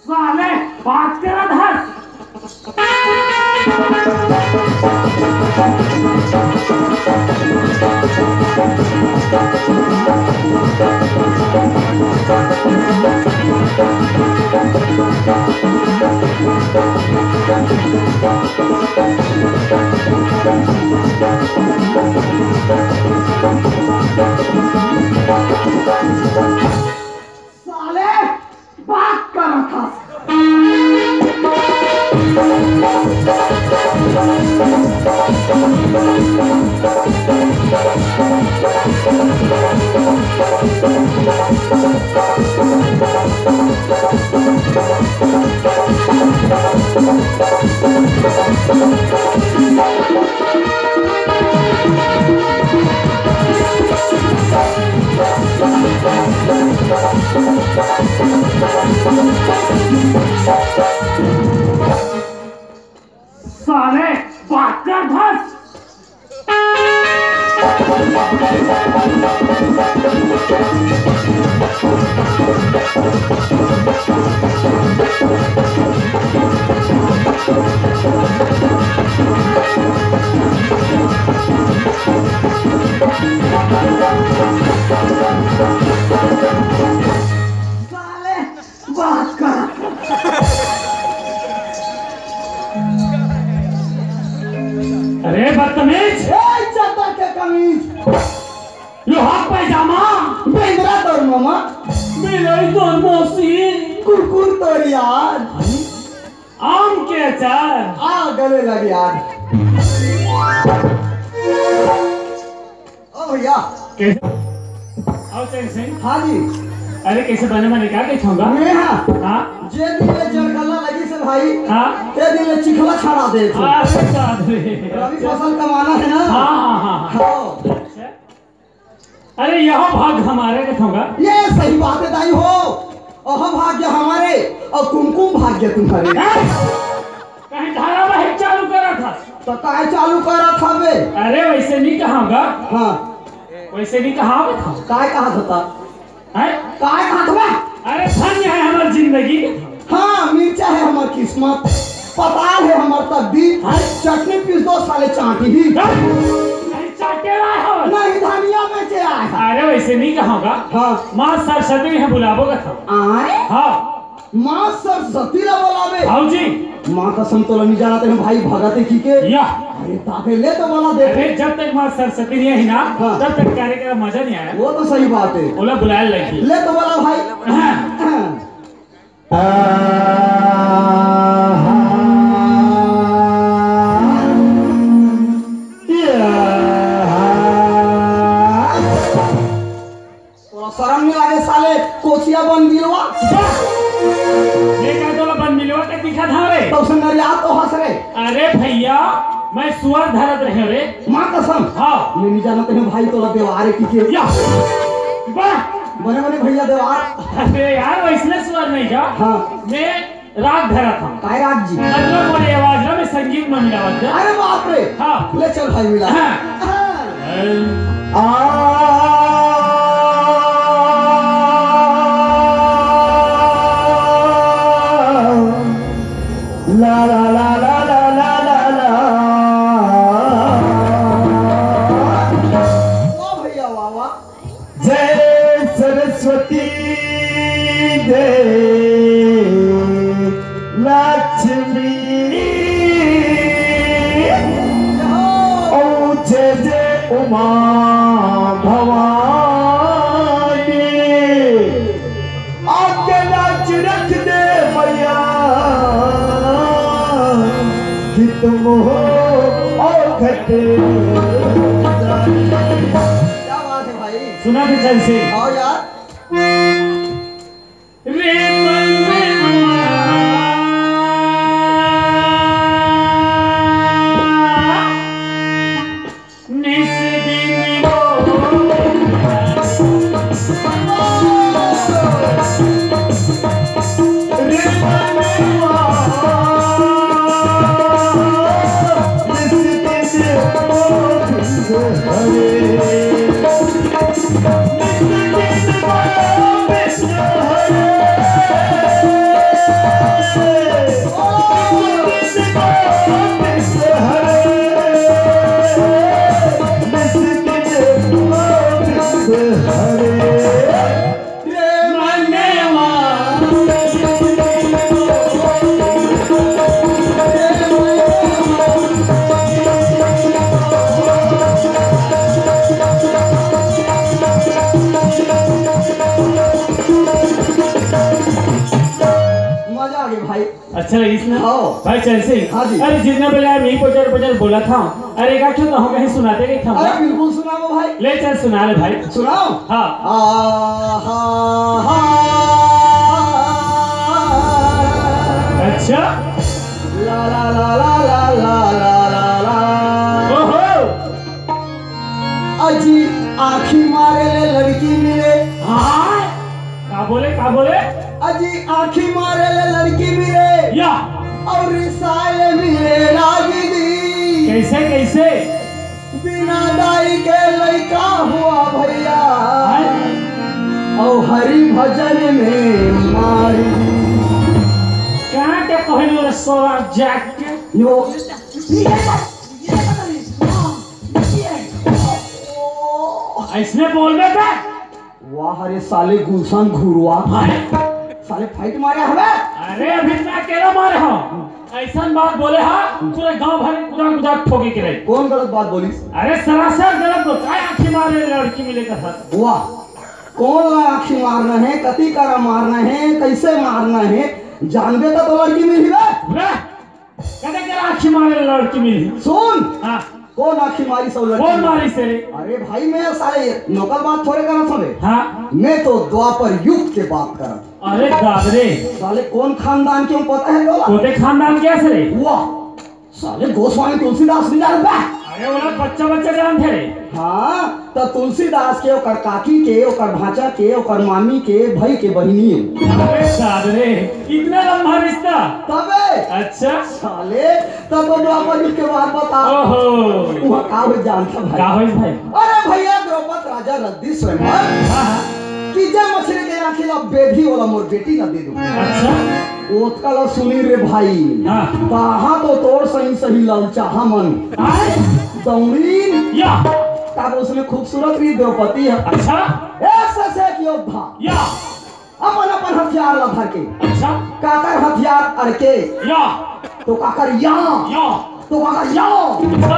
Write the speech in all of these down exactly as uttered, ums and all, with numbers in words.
साले, बात करत हस। साले, बात करत हस। साले, बात करत हस। साले, बात कर। कमीज? ए, चद्दर के कमीज। लोहा पैजामा। बेंदरा तोर ममा। बिलाई तोर मौसी। कुकुर तोर यार। आम के अचार। आ, गले लग यार। ओ भैया। कैसे? आओ चैन सिंह। हाँ जी। अरे, कैसे बने बने, क्या कहता हूँ? मैं हाँ। हाँ? जे दिन ले जरगला लगी से भाई, हाँ? ते दिन ले चिखला छाड़ा दे तू। अरे, साथ में। रवि फसल कमाना है ना? हाँ, हाँ, हाँ, हाँ। हाँ। अच्छा। अरे, यह भाग हमारे के थोंगा। ये सही बात है दाई हो। अह भाग्य हमारे और कुमकुम भाग्य तुम्हारे। हैं? कहीं धारावाहिक चालू करा था? तो काय चालू करा था बे? अरे, वैसे नहीं कहाऊंगा। हाँ। वैसे नहीं कहावत था। काय कहा था? हैं? काय कहा था बे? अरे, धन्य है हमारी जिंदगी। हाँ, मिर्चा है हमार किस्मत, पताल है हमार तकदीर। हाँ? चटनी पीस दो साले चाटी ही। हाँ? नहीं चाटे रहा हो। नहीं, धनिया बेचे आए हैं। अरे, वैसे नहीं कहाऊंगा। हाँ। माँ सरस्वती है, बुलावो का था। आए? हाँ। माँ सरस्वती ला बुलावे। हाँ जी। माँ कसम तोला नहीं जाना तेरे भाई भगत है की के। या। अरे, ताके ले तो वाला दे। अरे, जब तक माँ सरस्वती नहीं आई ना, हाँ। तब तक कार्यक्रम मजा नहीं आया। वो तो सही बात है। ओला बुलाए लगी। ले तो वाला भाई। हाँ। तोला शरम नहीं लागे साले, कोचिया बन बिलवा। ये क्या तोला बन बिलवा के दिखा था रे? तो संगरिया तो हंस रे। अरे भैया, मैं सुअर धरत रहे रे। माँ कसम। हाँ। मैं नहीं जानत हूँ भाई, तोला देवारे की के। या। वाह। बने बने भैया देवार। अरे यार, वैसने सुअर नहीं जा। हाँ। मैं राग धरा था। काय राग जी? मतलब, बड़े आवाज ना, मैं संगीत में मिलावत था। अरे बाप रे। हाँ। ले चल भाई मिला। हाँ। हाँ। आ, ला, ला, ला। वाह भैया, वाह, वाह। जय सरस्वती, जय लक्ष्मी, ओ जय जय उमा भवानी। आके नाच रख दे मैया, कि तुम हो औघट। क्या बात है भाई। सुना दे चैन सिंह। आओ यार। रे मन में निस दिन वो। रे मन में निस दिन वो। मजा आ गया भाई। अच्छा लगिस ना? हाँ। भाई चैन सिंह। हाँ जी। अरे जितना बेला मैं पचर पचर बोला था, अरे एक आध तो हम कहीं सुनाते नहीं था। अरे बिल्कुल सुनाओ भाई। ले चल सुना ले भाई। सुनाओ। हाँ। आ, हा, हा। अच्छा। ला, ला, ला। ओहो। अजी आँखी मारे ले लड़की मिले। हाँ? का बोले, का बोले? अजी आँखी मारे ले लड़की मिले। या। और रिसाए मिले रागी दी। कैसे, कैसे? बिना दाई के लइका हुआ भैया। हाँ? और हरि भजन में मारी। कहाँ के पहले रे सोरा जाके? यो। ऐसने बोल रहे थे। वाह रे साले गुलशन घुरवा। अरे। साले फाइट मारे हवे। अरे अभी मैं अकेला मारे हूँ। अइसन बात बोले हा, पूरे गांव भर में कुदार कुदार ठोके के रही। कौन गलत बात बोलिस? अरे सरासर गलत बोल, काय आँखी मारे लड़की मिले का साथ? वाह, कौन ला आँखी मारना हे, कति करा मारना हे, कइसे मारना हे, जानबे त तो लड़की मिलही बे। रे, कते के आँखी मारे लड़की मिलही? सुन, हाँ। कौन आँखी मारिस अउ लड़की कौन मिलही? मारिस रे? अरे भाई, मैं साले नकल बात थोड़े करत हवे। हाँ। मैं तो द्वापर युग के बात करत हूँ। अरे दाद रे। साले कौन खानदान के हूँ पता हे तोला? कोते खानदान के हस रे? वाह, साले गोस्वामी तुलसीदास नहीं जानत बे? अरे ओला बच्चा बच्चा जानथे रे। हाँ, त तुलसीदास के, ओकर काकी के, ओकर भांचा के, ओकर मामी के, भाई के बहिनी हे। अरे दाद रे, इतना लंबा रिश्ता? तबे। अच्छा। साले, तब तो द्वापर युग के बात बता। ओहो। वहाँ का हो जानता भाई? का होइस भाई? अरे भैया, द्रौपद राजा रद्दी स्वयंवर हाँ, हाँ। कि जे मछरी के आँखी ला बेधी ओला मोर बेटी ला दे दूँ। अच्छा। ओतका ला सुनी रे भाई। हाँ। कहाँ तो तोर सही सही ललचाहा मन। आय। दौड़ीन। या। तब उसमें खूबसूरत भी द्रौपदी हे। अच्छा। एक से एक योद्धा। या। अपन अपन हथियार ला धर के। अच्छा। काकर हथियार अड़के। या। तो काकर या। या। तो काकर या। अच्छा।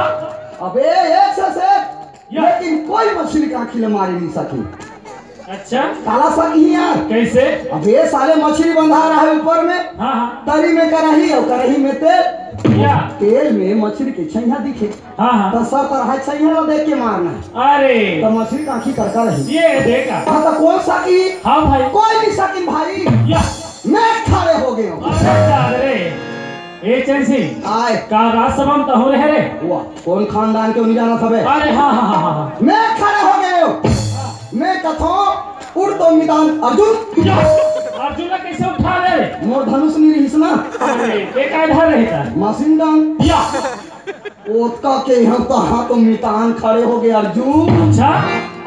अबे एक से एक। या। लेकिन कोई मछली के आँखी ला मारे नहीं सकी। अच्छा। काला सकी यार। कइसे? अबे साले मछली बंधा रहा हे ऊपर में। हाँ, हाँ। तरी में करही अउ करही में तेल। या। तेल में मछली के छैया दिखे। हाँ, हाँ। त सब तरह छैया ला देख के मारना हे। अरे। त मछली के आँखी करका रही। ये देखा। हाँ, त कौन सकी? हाँ भाई। कोई नहीं सकी भाई। या। मैं खड़े हो गए हूँ। अरे दाद रे। ए चैन सिंह। आय। का राजसभा में तहूँ रहे रे? वाह, कौन खानदान के नहीं जानत हवे? अरे हाँ, हाँ, हाँ, हाँ, हाँ। मैं खड़े हो गए हूँ। मैं कथों, उड़ तो मितान अर्जुन। या, अर्जुन ला कइसे उठा ले रे? मोर धनुष नहीं रहिस ना। अरे, एक आधा रहता। Machine gun. या। ओतका के हम तो हाँ तो मितान खड़े हो गए अर्जुन। अच्छा।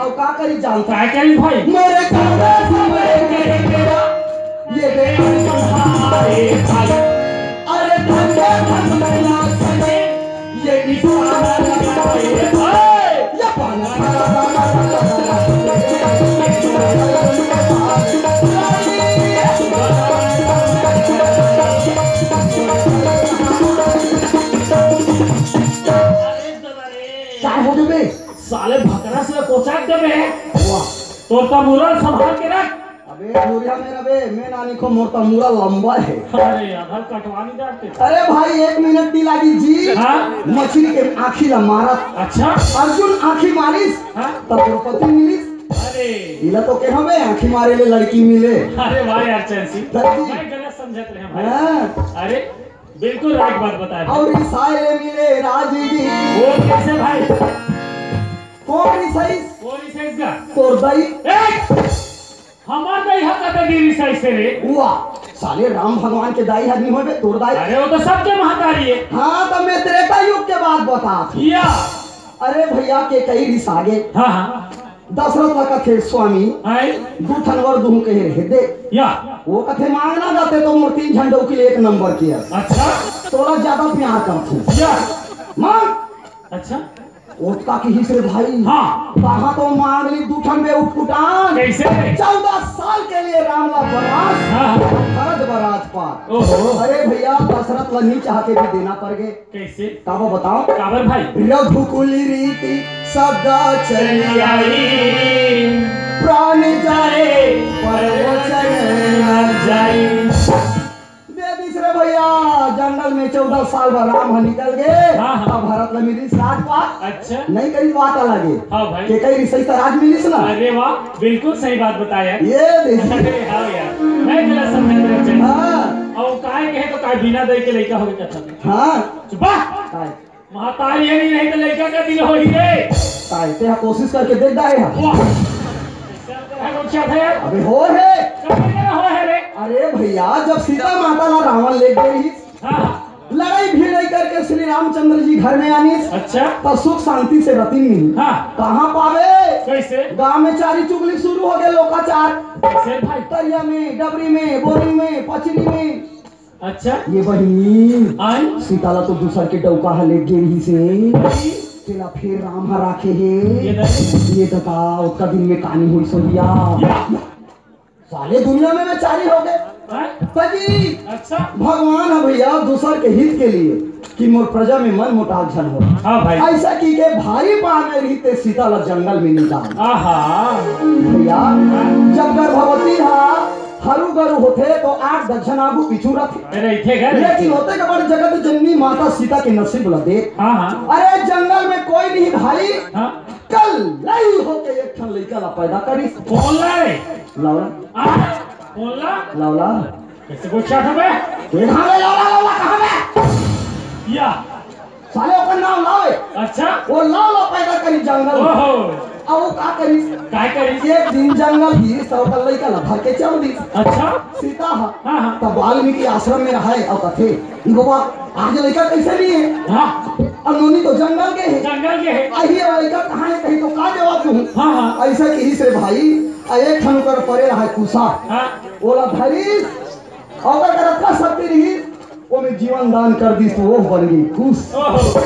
अब का करी जानता? का करी भाई? मेरे कांधे से मेरे के तेरा, ये देख तुम्हारे भाई। अरे धन के धन मिला सके, ये निशाना लगा ये भाई। ये पाना का हो गए बे? साले भकरा से कोचाक देबे। वाह। तोर त मुरल संभाल के रख। अबे मुरिया मेरा बे, मैं ना निको, मोर त मुरल लंबा हे। अरे, आधा कटवा नहीं जाते। अरे भाई, एक मिनट नहीं लागी जी। हाँ? मछली के आँखी ला मारत। अच्छा? अर्जुन आँखी मारिस, हाँ? तब द्रौपदी मिलिस। अरे। इला तो कहे बे, आँखी मारे ले लड़की मिले। अरे वाह यार, चैन सिंह। धरती। मैं गलत समझत रहे भाई। हाँ। अरे, बिल्कुल राइट बात बताया। अउ रिसाए ले मिले राजगी। वो कैसे भाई? कौन रिसाइस? कौन रिसाइस का? तोर दाई। ए! हमार दाई हा कते दिन रिसाइस रे? वाह, साले राम भगवान के दाई हा नहीं होबे, तोर दाई। अरे वो तो सबके महतारी हे। हाँ, त मैं त्रेता युग के बात बतात हूँ। या। अरे भैया, केकई रिसा गे। हाँ, हाँ। दशरथ ला कथे, "स्वामी, आय। दू ठन वर दुहूँ कहे रहे दे।" या। वो कथे, "मांगना जाते तो मोर तीन झन डौकी ले एक नंबर के अस।" अच्छा। तोला ज्यादा प्यार करथूँ। या। मांग। अच्छा। ओतका किहिस रे भाई। हाँ। कहाँ तो मांग ली दू ठन में उठपुटान। कैसे? चौदह साल के लिए राम ला वनवास। हाँ, हाँ। भरत बराज पार। ओहो। अरे भैया, दशरथ ला नहीं चाह के भी देना पड़ गे। कैसे? काबर बताओ? काबर भाई? रघुकुल रीति सदा चली आई, प्राण जाए पर वचन न जाई। दे दिस रे भैया, जंगल में चौदह साल बर राम ह निकल गे, हाँ, हाँ। तब भरत ल मिलिस राजपाट। अच्छा। नहीं कही बात अलग हे। हाँ भाई। केकई रिसई त राज मिलिस ना। अरे वाह, बिल्कुल सही बात बताया। ये देखिए। अरे हाँ यार, मैं गलत समझत रहे। हाँ। अउ काय कहे तो काय बिना दई के लइका होगे कथा में। हाँ। चुप। काय? महतारी हे नहीं, नहीं तो लइका का दिन होही रे। काय? ते हा कोशिश करके देख डारे हा। वाह। चल, तेरा कुछ याद है? अबे हो हे। कब तेरा हो है रे? अरे भैया, जब सीता माता ला रावण ले गे रहिस, हाँ। लड़ाई भिड़ाई करके श्री रामचंद्र जी घर में आनिस। अच्छा। त सुख शांति से रतिन नहीं। हाँ। कहाँ पावे? कैसे? गांव में चारी चुगली शुरू हो गे, लोकाचार। कैसे भाई? तरिया में, डबरी में, बोरी में, पचरी में। अच्छा। ये बहिनी, आय? सीता ला तो दूसर के डौका ह ले गे रहिस हे। तेला फेर राम ह राखे हे। ये दे। ये ददा, ओतका दिन में कानी होइस होही या। या। साले दुनिया में मैं चारी हो गे। तजी अच्छा। भगवान ह भैया दूसर के हित के लिए कि मोर प्रजा में मन मुटाव झन हो। हाँ भाई। ऐसा की के भारी पाँव में रहिते सीता ला जंगल में निकाल। आहा। भैया, जब गर्भवती हा हरू गरू होथे तो आठ दस झन आगू पीछू रथे। अरे, इथे घर लेकिन होते के बाद जगत जननी माता सीता के नसीब ला देख। हाँ, हाँ। अरे, जंगल में कोई नहीं भाई, हाँ। कल्लई होके एक ठन लइका ला पैदा करिस। कौन ला रे? लौला। आ? कौन ला? लौला। कैसे पूछा था बे? ये कहाँ बे लौला, लौला कहाँ बे? या। साले ओकर नाम लावे। अच्छा। वो लौला पैदा करी जंगल में। ओहो। अब वो का करी? काय करी? एक दिन जंगल ही तो ओकर लइका ला धर के चल दी। अच्छा। सीता हा। हाँ, हाँ। तब वाल्मीकि आश्रम में रहे और कथे, "ई बाबा, आज लइका कैसे नहीं है?" हाँ। अब नोनी तो जंगल के है। जंगल के है। अही अब लइका कहाँ है, कहीं तो का जवाब दूँ? हाँ, हाँ। ऐसा कहिस रे भाई, आ एक ठन ओकर परे रहा कुसा। हाँ। ओला धरिस, और ओकर अतका शक्ति रही, ओमे जीवन दान कर दिस, तो वो बन गई कुस। ओहो।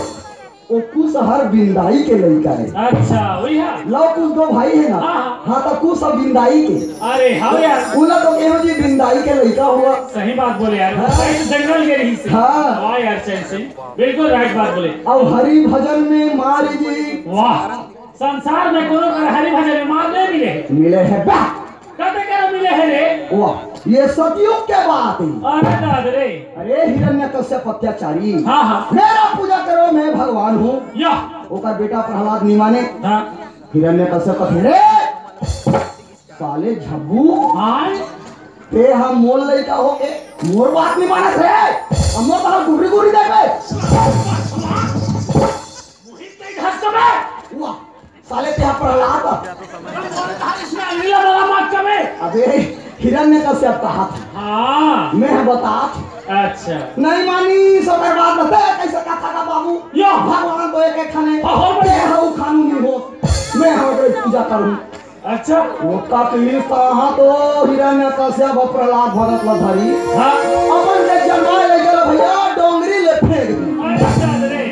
वो कुस हर बिंदाई के लइका है। अच्छा, वही है। लव कुस दो भाई है ना? हाँ, हाँ। हाँ, तो कुस अब बिंदाई के। अरे, हाँ यार। उला तो कहो जी बिंदाई के लइका हुआ। सही बात बोले यार। हाँ। सही तो जंगल के रही से। हाँ। वाह यार, चैन सिंह। बिल्कुल राइट बात बोले। अब हरि भजन में मारी जी। वाह। संसार में कोनो कर हरि भजन में मार नहीं मिले है। मिले है बा। कते कर मिले है रे? वाह, ये सतयुग के बात है। अरे दाद रे। अरे हिरण्यकश्यप अत्याचारी। हाँ, हाँ। मेरा पूजा करो, मैं भगवान हूँ। या। ओकर बेटा प्रहलाद निमाने। हाँ। हिरण्यकश्यप कथे, "रे साले झब्बू, हाँ। ते हम मोर लइका होके मोर बात नहीं मानत है। हम मोर बात गुर्री गुर्री देबे।" मुहित नहीं घस कबे। वाह, साले ते प्रहलाद। इसमें अगला वाला मत कबे। अबे हिरण्यकश्यप कहा था। हाँ। मैं बता। अच्छा। नहीं मानी, सब बर्बाद होते, कैसे कथा का बाबू? यो। भगवान तो एक एक खाने। हाँ, हाँ, ते हऊ खानू नहीं हो। मैं हऊ पूजा करूँ। अच्छा। ओका पीड़ित कहा तो हिरण्यकश्यप और प्रहलाद भगत ला धरी। हाँ। अपन के जमाए ले गेल भैया, डोंगरी ले फेंक दी। अच्छा रे।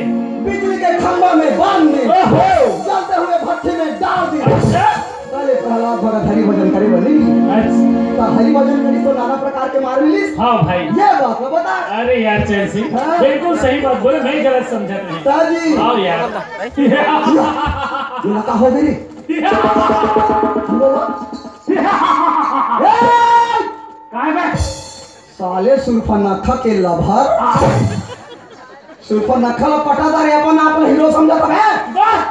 बिजली के खंभा में बांध दी। ओहो। जलते हुए भट्टी में डाल दी। अच्छा। पहले प्रहलाद भगत हरि भजन करे बनी। अच्छा। तो हरि भजन करी तो नाना प्रकार के मार मिलिस। हाँ भाई। ये बात मैं बता। अरे यार चैन सिंह, हाँ। बिल्कुल सही बात बोले, मैं गलत समझत नहीं। ताजी। हाँ यार। ये लगा हो गई। बोलो। ए! काय बे? साले सुर्पनखा के लभर। सुर्पनखा ला पटा दारे अपन आप ला हीरो समझत बे। बस।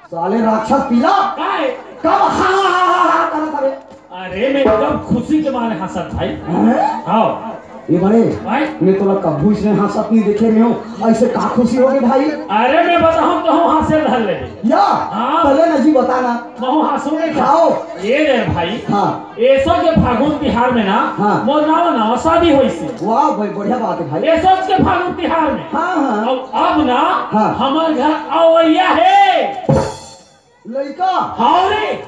साले राक्षस पीला। काय? कब हा हा हा हा करत हवे? अरे मैं एकदम खुशी के मारे हंसत भाई। हैं? हाँ। ये बड़े, भाई। मैं तोला कभू इसने हंसत नहीं देखे रहे हूँ। ऐसे का खुशी होगी भाई? अरे मैं बताऊँ तो हम हंसे धर ले। या? हाँ। पहले ना जी बताना। महू हंसू नहीं था। खाओ। ये रे भाई। हाँ। एसो के फागुन तिहार में ना, हाँ। मोर नावा नावा शादी होइस हे। वाह भाई, बढ़िया बात है भाई। एसो के फागुन तिहार में। हाँ, हाँ। अब, अब ना, हाँ। हमर घर अवैया हे। लइका? हाँ रे।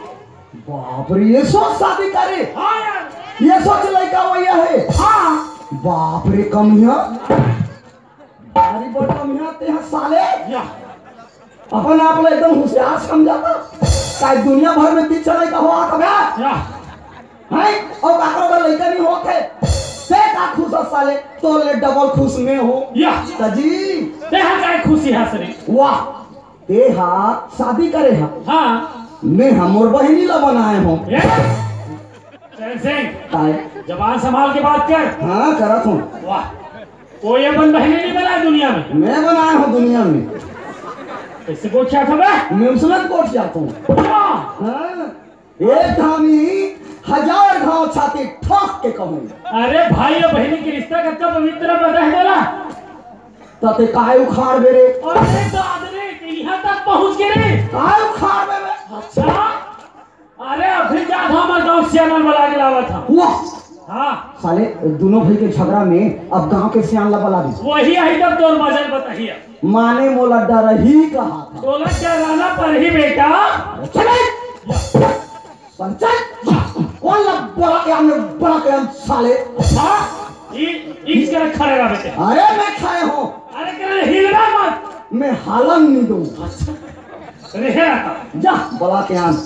बाप रे, एसो शादी करे? हाँ यार। एसो के लइका अवैया हे? हाँ। बाप रे, कमिया। भारी बड़का मियाँ ते ह साले। या। अपन आप ला एकदम होशियार समझता। काय दुनिया भर में तीन चार लइका होवत हवे? या। हैं? अउ काकरो बर लइका नहीं होवत हे। ते का खुश हस साले? तोर ले डबल खुश मैं हूँ। या। त जी। ते ह काय खुशी हस रे? वाह। ते ह शादी करे ह। हाँ। मैं ह मोर बहिनी ला बनाए हूँ। ए? चैन सिंह, काय? जबान संभाल के बात कर। हाँ, करत हूँ। वाह, कोई अपन बहिनी नहीं बनाए दुनिया में। मैं बनाए हूँ दुनिया में। कैसे गोठियात हवे? मैं उसमें गोठियात हूँ। वाह। हाँ, एक धामी हजार घाव छाती ठोक के कहूँ। अरे भाई, ये बहिनी के रिश्ता कतका पवित्र बता है तोला। त ते काय उखाड़ बे रे? अरे दाद रे, ते यहाँ तक पहुँच गे रे। काय उखाड़ बे बे? अच्छा। अरे, अभी जा था, हमर गाँव सियान ला बला के लावत हँव। वाह! हाँ। साले, दोनों भाई के झगड़ा में अब गाँव के सियान ला बला दी। वही आही तब तोर मजा ल बताही। माने मोला डरही कहा था। तोला डराना परही बेटा। चले! चल, चल! कौन ला बला के आन, बला के आन साले? हाँ? ई, ई करे खड़े रह बेटे। अरे मैं खड़े हूँ। अरे करे हिलना मत। मैं हालन नहीं दूँ। अच्छा। अरे हे रहा। जा, बला के आन।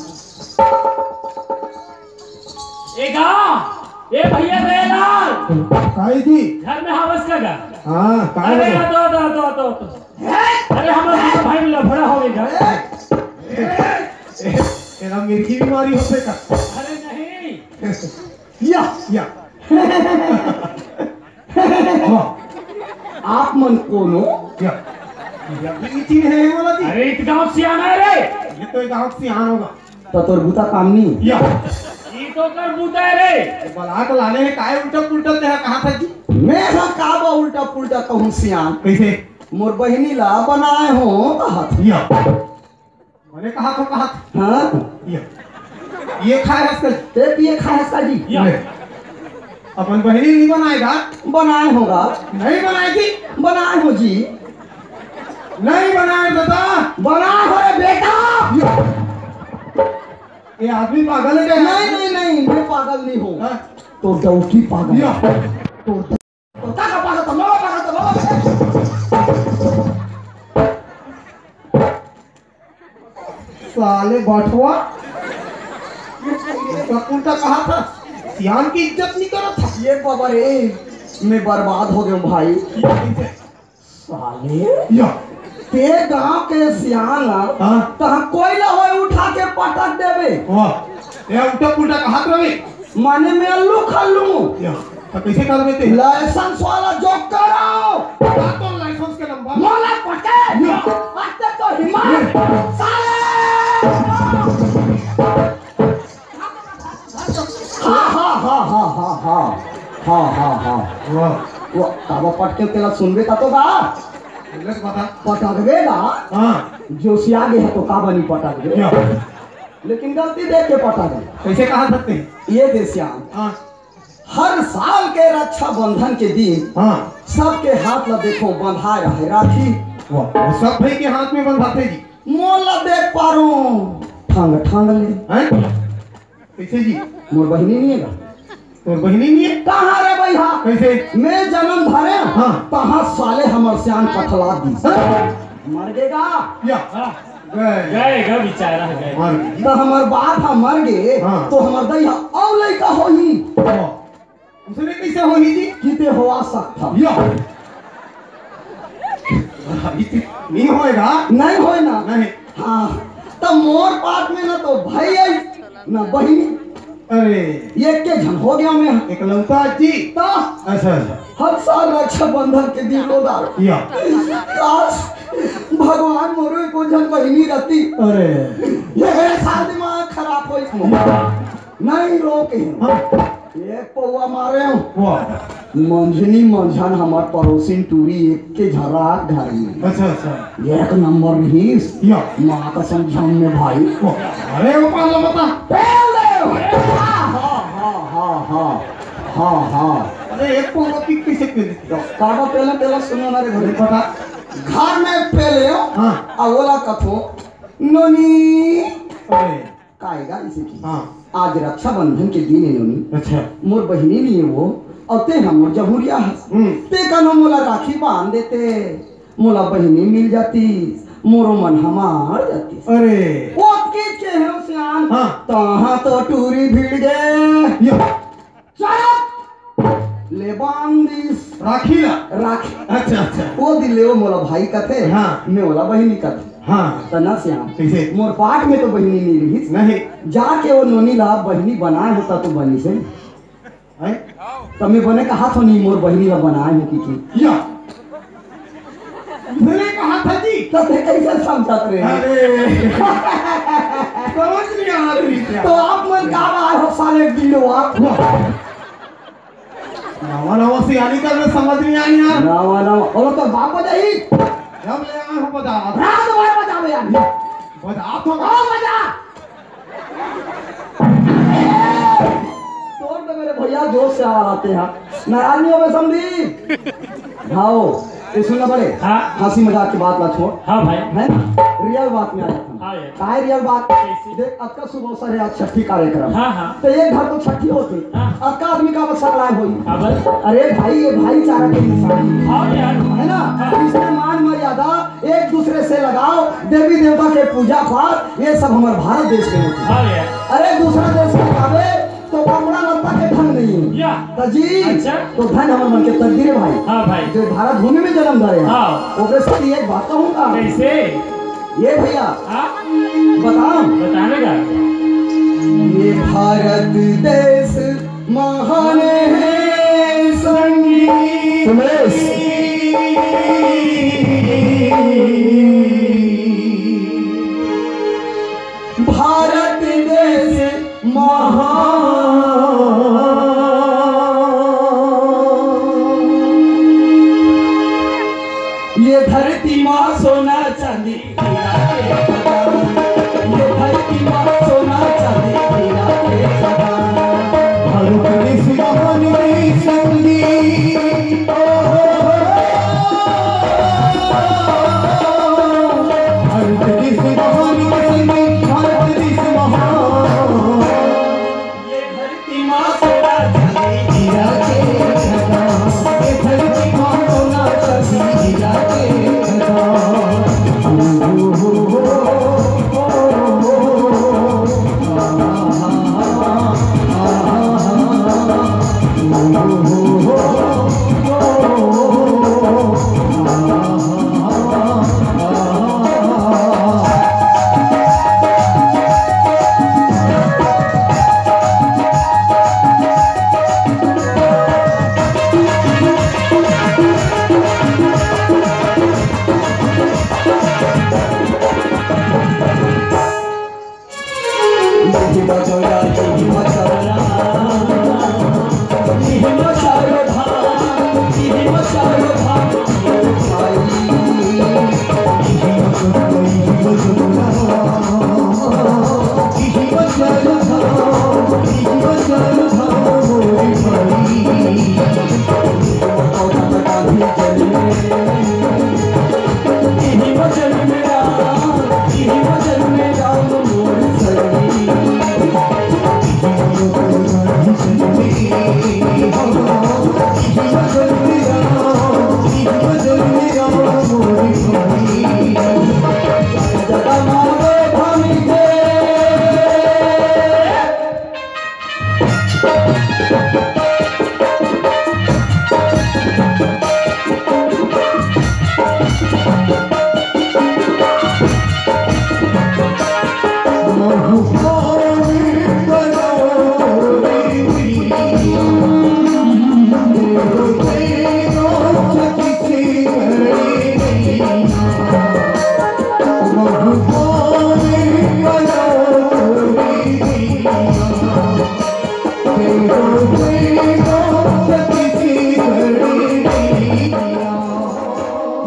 ए गा, ए भैया रे ला। काई जी? घर में हावस का गा? हाँ, काई अरे, हो? आ तो, आ तो, आ तो, आ तो, आ तो। अरे, हमारा भाई में लफड़ा हो गया। ए, ए, तेरा मिर्गी बीमारी होते का? अरे नहीं। या, या। वाह। आप मन कोनो? या। या, ये चीज है, ये वाला जी। अरे, इतना सियाना है रे। ये तो एक गांव सियान होगा। त तोर बूता काम नी। या। ई तो कर बूता है रे। बला के लाने हे, काय उल्टा पुल्टा तेहा कहा था जी? मैं हा का बा उल्टा पुल्टा कहूँ सियान? कैसे? मोर बहिनी ला बनाए हो कहा था। या। मने कहा तो कहा था। हाँ। या। ये खाए हंस कर। ते पिए खाए हंस का जी। या। ले। अपन बहिनी नहीं बनाएगा? बनाए होगा। नहीं बनाएगी? बनाए हो जी। नहीं बनाए दादा। बनाए हो रे बेटा। ये आदमी पागल है क्या? नहीं, नहीं, नहीं, मैं पागल नहीं हूँ। हाँ? तो डौकी पागल या। है। तो तो का का पागल, तो मामा पागल, तो मामा पागल। साले बठवा। ये कुत्ता कहा था? सियान की इज्जत नहीं करा था। ये बाबा रे, मैं बर्बाद हो गया हूँ भाई। ये कैसे? साले, या। ते गांव के सियान ला, हाँ। तहां कोई ला होय उठा के पटक देबे। वाह, ये उल्टा पुल्टा कहात रहे। माने मैं अल्लू खल्लू। या, तो कैसे कर देते हैं? लाइसेंस वाला जो कराओ। बता तो लाइसेंस के नंबर। मोला पटे। या। आते तो हिम्मत। या। साले। हाँ, हाँ, हाँ, हाँ, हाँ, हाँ। हाँ, हाँ, हाँ। वाह। वो काबा पटके तेला सुनबे ता तो बा। गलत बता। पटकबे बा। हाँ। जोशिया गे है तो काबा नहीं पटकबे। या। लेकिन गलती देख के पटक दे। कैसे कहा सकते हैं? ये दे श्याम। हाँ। हर साल के रक्षाबंधन के दिन हाँ। सबके हाथ ला देखो बंधाए रहे राखी। वाह, वो सब भाई के हाथ में बंधाते जी। मोला देख पारो ठंग ठंग ले। हैं? कैसे जी? मोर बहिनी नहीं है का? तोर बहिनी नहीं है? कहाँ रे भैया? कैसे? मैं जन्म धरे, हाँ। तहाँ साले हमर सियान पठला दी। हाँ। मर गे गा? या। हाँ। गए। गए गा बेचारा, गए। मर गई। तो हमर बाप हा मर गे, हाँ। तो हमर दई हा अउ लइका होही। हाँ। उसने कैसे होही जी? किते होवा सकता। या। नहीं होएगा। नहीं होए ना? नहीं। हाँ, तो मोर पाट में ना तो भाई आई, ना बहिनी। अरे। ये के झन हो गया मैं। एकलौता जी। ता। अच्छा, अच्छा। हर साल रक्षाबंधन के दिन रो डाल। या। काश, भगवान मोरो को झन बहिनी रहती। अरे। ये साल दिमाग खराब हो इसमें। नहीं रोके। हाँ। एक पौवा मारे हो। वाह। मंझनी मंझन हमार पड़ोसिन टूरी एक के झराक घर में। अच्छा, अच्छा। एक नंबर रहीस। या। माँ कसम झम में भाई। वाह। अरे, वो पहला बता। पेल दे। हाँ, हाँ, हाँ, हाँ, हाँ। हाँ, हाँ। अरे, एक पौवा की कैसे पेल? काबा पेला, पेला सुनो ना रे घरे। नहीं पता। घर में पेले हो। हाँ। आ ओला कथो, नोनी। अरे। काएगा इसे की। हाँ। आज रक्षाबंधन के दिन है नोनी। अच्छा। मोर बहिनी नहीं है वो, और ते हम मोर जहुरिया हस। हम्म। ते कनो मोला राखी बांध देते, मोला बहिनी मिल जाती, मोरो मन हमार जाती। अरे। वो अतके के हम सियान। हाँ। तहाँ तो टूरी भिड़ गए। या। चुप! ले बांध दिस। राखी ला? राखी। अच्छा, अच्छा। वो दिन ले वो मोला भाई कथे, हाँ। मैं ओला बहिनी कथे। हाँ। त ना श्याम। कैसे? मोर पाट में तो बहिनी नहीं रही। नहीं। जाके वो नोनी ला बहिनी बनाए होता तो बनी से। हैं? त मैं बने कहा थो नहीं मोर बहिनी ला बनाए हो कि की। या। मैंने कहा था जी। तो ते कैसे समझत रहे? अरे। समझ नहीं आ रही क्या? तो आप मन का आए हो साले गिंडवा? नवा नवा सियानी कर में समझ नहीं आई यार। नवा नवा। और तो बाप बजाई। जब ले आए हो बजा। रात भर बजावे यार। बजा तो। आओ बजा। तोड़ दे मेरे भैया, जोर से आवाज आते हैं। नाराज नहीं होवे समधी। भाव, ये सुनना पड़े। हाँ। हंसी मजाक की बात ना छोड़। हाँ भाई। है ना? रियल बात में आ जाता हूँ। हाँ यार। काय रियल बात? कैसी? देख, अतका सुबह सर है, आज छठी कार्यक्रम। हाँ, हाँ। तो एक घर तो छठी होती। हाँ। अतका आदमी का बस लाए होई। हाँ भाई। अरे भाई, ये भाईचारा की निशानी है। हाँ यार। है ना? हाँ। इसमें मान मर्यादा एक दूसरे से लगाओ, देवी देवता के पूजा पाठ, ये सब हमारे भारत देश में होती है। हाँ यार। अरे दूसरा देश में जावे तो कपड़ा लत्ता के ढंग या। त जी, अच्छा। तो धन हमर मन के तकदीर हे भाई। हाँ भाई। जो भारत भूमि में जन्म धरे हे। हाँ। ओकरे सेती एक बात कहूँगा। कैसे? ये भैया। हाँ? बताओ। बताने का। ये भारत देश महान हे संगी। उमेश। भारत देश महान। ये धरती माँ सोना चांदी हीरा के खदान। ये धरती माँ सोना चांदी हीरा के खदान। भारत देश महान देश संगी। ओ हो हो। भारत देश महान देश संगी। भारत देश महान। ये धरती माँ सोना चांदी हीरा के खदान। ये धरती माँ सोना चांदी हीरा के खदान। ओ हो हो हो।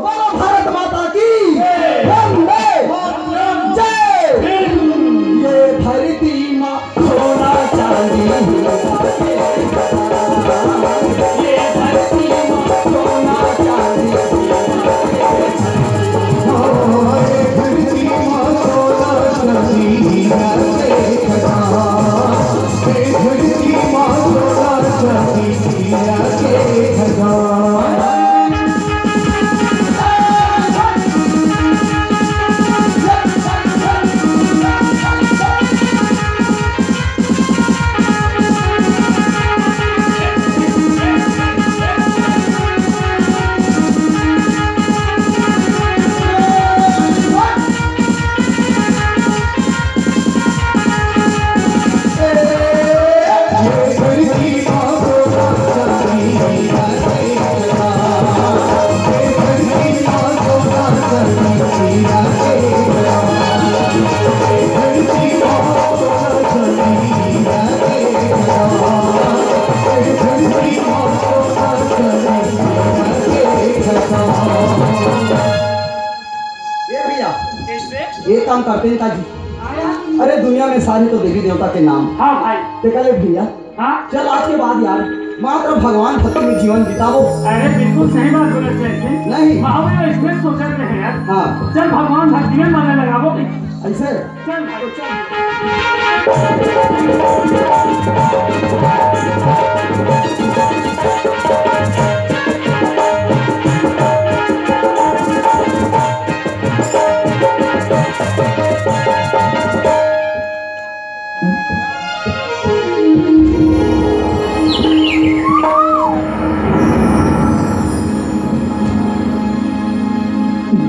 बोलो भारत माता की। जय। वंदे मातरम। जय हिंद। ये धरती माँ सोना चांदी। ये धरती माँ सोना चांदी। ए भैया, कैसे? ये काम करते हैं का जी? हाँ यार। अरे दुनिया में सारे तो देवी देवता के नाम। हाँ भाई। ते कहले भैया, हाँ? चल आज के बाद यार मात्र भगवान भक्ति में जीवन बिताबो। अरे बिल्कुल सही बात बोले जय सिंह। नहीं। महावीर इसमें सोचत रहे यार। हाँ। चल भगवान भक्ति में मन लगाबो। ऐसे? चल भाई, चल।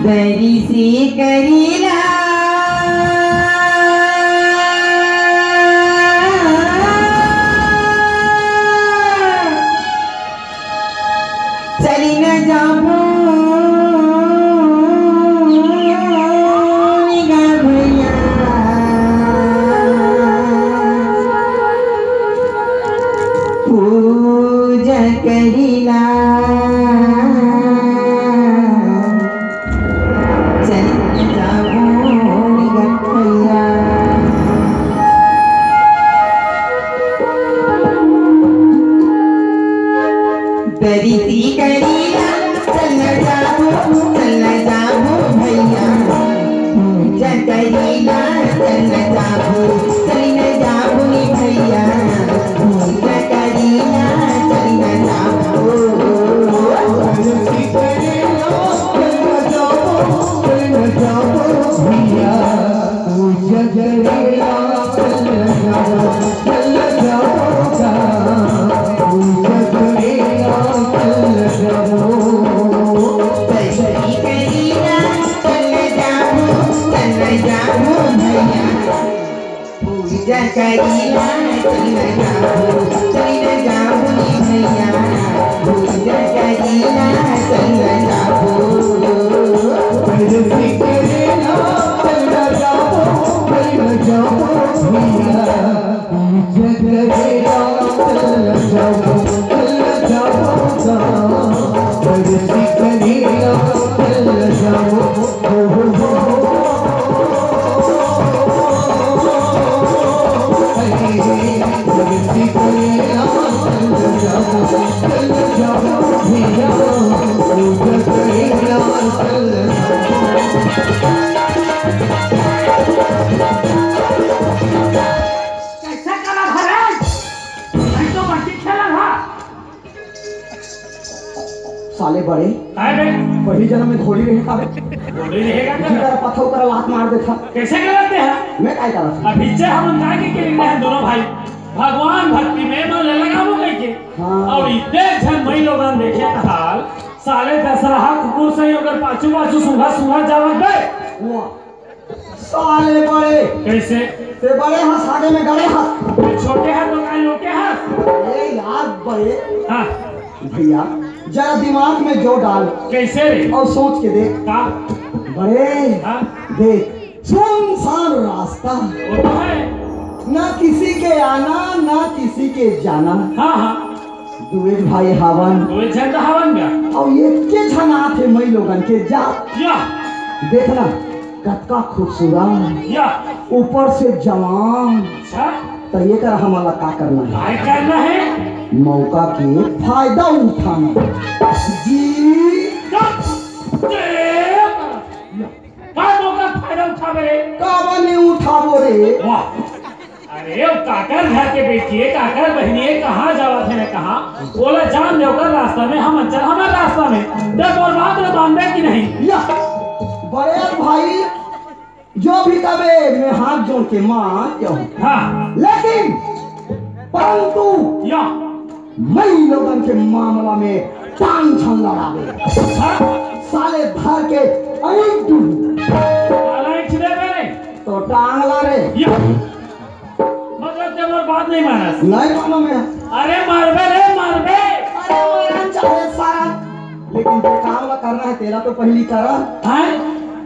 तरिसी करेला। चली न जाबो गा भैया, पूजा करेला। चल जाबो गा भैया। दरिसी करेला, चल जाबो, चल जाबो भैया। पूजा करेला, चल जाबो, चल जाबो नी भैया। पूजा करेला, चल जाबो। पूजा करेला, चल जाबो, चल जाबो नी भैया। पूजा करेला, चल जाबो। कैसे कला भरे? नहीं तो बच्ची खेला था। साले बड़े, काय बे? पहिली जन्म में थोड़ी रहे का बे? थोड़ी रहेगा का? जिकर पथो कर लात मार देथा। कैसे गलत है? मैं काय करत हूँ? अभी से हम काय के खेल रहे हैं दोनों भाई? भगवान भक्ति में मन लगाबो कह के। हाँ। और इतने झन मई लोगन देखे हाल, साले दशहरा कुकुर से ही ओकर पाछू पाछू सूंघा सूंघा जावत बे। वाह। साले बड़े। कैसे? ते बड़े हस, आगे में गड़े हस। ते छोटे हस तो काय लोटे हस? ए यार बड़े। हाँ। भैया, जरा दिमाग में जोर डाल। कैसे रे? और सोच के देख। का? बड़े। हाँ। देख, सुनसान रास्ता। वो तो है। ना किसी के आना, ना किसी के जाना। हाँ, हाँ। दुए भाई हवन। दुए झन तो हवन गा। अउ एके झन आथे मई लोगन के जात। या। देखना, कतका खूबसूरत। या। ऊपर से जवान। अच्छा। त एकर हमन ला का करना है? काय करना है? मौका के फायदा उठाना। जी। चुप। ए, या। का मौका फायदा उठाबे रे? काबर नहीं उठाबो रे? वाह। अरे, वो काकर घर के बेटी है, काकर बहिनी है, कहाँ जावत है ना कहाँ? ओला जान दे ओकर रास्ता में, हम चल हमर रास्ता में। ते मोर बात ला मानबे कि नहीं? या, बड़े भाई, जो भी कबे मैं हाथ जोड़ के मान जाऊँ। हाँ। लेकिन, परंतु या। मई लोगन के मामला में टांग झन लड़ाबे। हाँ। साले धर के ऐंठ दूँ। साला ऐंठ देबे रे। तो टांग ला रे। या। मतलब ते मोर बात नहीं मानस। नहीं मानो मैं। अरे मारबे रे, मारबे। अरे मारन चाहे सारा, लेकिन जो काम ला करना है तेला तो पहिली करा। हाँ?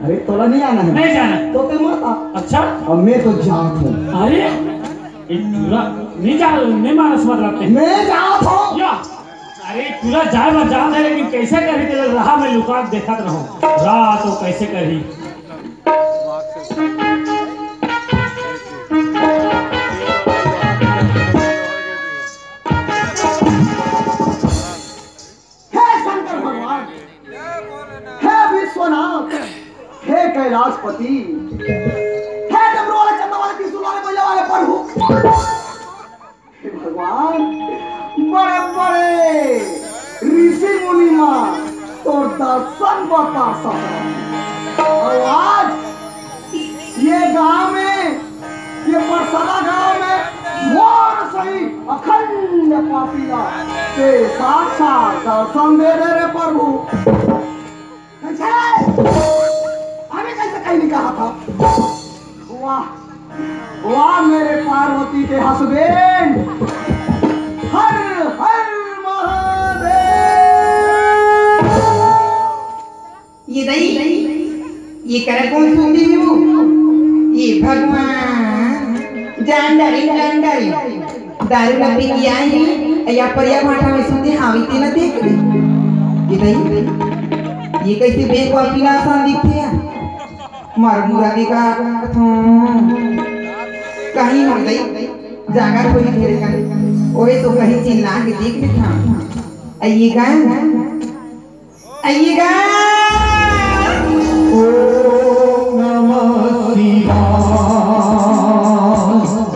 अरे तोला नहीं आना है। नहीं जाना। तो ते मत आ। अच्छा। अब मैं तो जात हूँ। अरे, ये टूरा नहीं जा, नहीं मानस मतलब ते। मैं जात हूँ। या। अरे टूरा जाए बर जात है, लेकिन कैसे करही तेला राह में लुका के देखत रहूँ। राह तो कैसे करही। हे शंकर भगवान, हे विश्वनाथ, हे कैलाशपति, हे डमरू वाले, चंदा वाले, त्रिशूल वाले, बैला वाले प्रभु, हे भगवान, बड़े बड़े ऋषि मुनि मन तोर दर्शन बर तरसत हे। अउ आज ये गांव में, ये परसदा गांव में मोर सही अखंड पापी ला ते साक्षात दर्शन दे दे रे प्रभु। कैसे? वाह मेरे पार्वती के हस्बैंड, हर हर महादेव। ये दई, ये करा कौन सूती हो? ये भगवान, जान डारी, जान डारी। दारू ला पी के आए हैं, या परिया भाटा में सूते, हाँ, इतने न देख ले। ये दई, ये कैसे बेवकूफी ना आसान दिखते हैं? मार मुरा के का करत हूँ? कहीं हम दई, जागा थोड़ी देर का। ओए तो कहीं चिल्ला के देख लेता। आइएगा। आइएगा। ओम नमः शिवाय।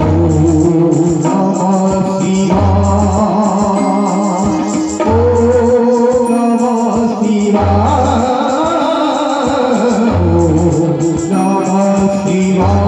ओम नमः शिवाय। ओम नमः शिवाय। ओम नमः शिवाय।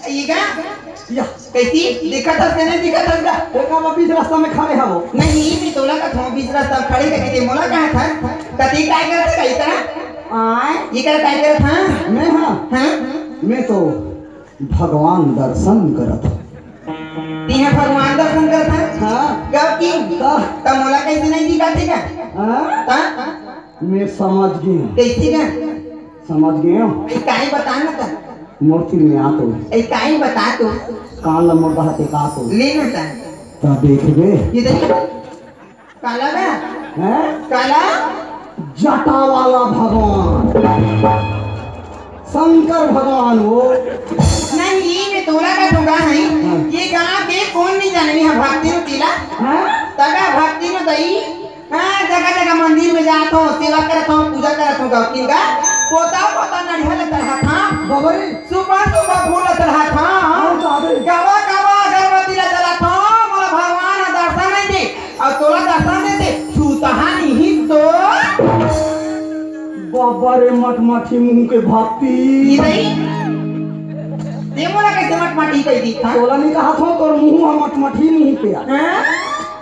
ये का? या। कैसी? दिखत हस के नहीं दिखत हस का? ओका मैं बीच रास्ता में खड़े हवो। नहीं, मैं तोला का थों बीच रास्ता में खड़े करके दे, मोला कहा था? कती काय करत है, इतना? आय? ये कर काय करत, हाँ? मैं हाँ। हाँ? मैं तो भगवान दर्शन करत हूँ। तिहा भगवान दर्शन करत है? हाँ। कब की? हाँ। तब मोला कैसे नहीं दिखाते का? हाँ? हाँ? मैं समझ गया। कैसे का? समझ गया। ए, काई बता ना ता। मूर्ति में आ तो। ए, काई बता तो। कान ला मोर बहाते का तो। ले ना ता। ता देखबे। ये देख। काला बा? हैं? काला? जटा वाला भगवान। शंकर भगवान वो। नहीं, मैं तोला का ठोका है। हाँ। ये गांव के कौन नहीं जाने, नहीं, हाँ, भक्ति नु तिला। हाँ? तगा भक्ति नु दई। हाँ, जगह जगह मंदिर में जात हो, सेवा करत हो, पूजा करत हो, गौकिन का। पोता, पोता नरिहर ले चढ़ात हो। बाबा रे। सुबह सुबह फूल चढ़ात हो। हाँ, बाबा रे। गवा गवा अगरबत्ती ला जलात हो, मोला भगवान ह दर्शन नहीं दे। अउ तोला दर्शन देते, सुतहा नहीं तो। बाबा रे, मटमठी मुंह के भक्ति। ई दई? ते मोला कैसे मटमठी कह दी, हाँ? तोला नहीं कहा था, तोर मुंह ह मटमठी मुंह के आ। हाँ?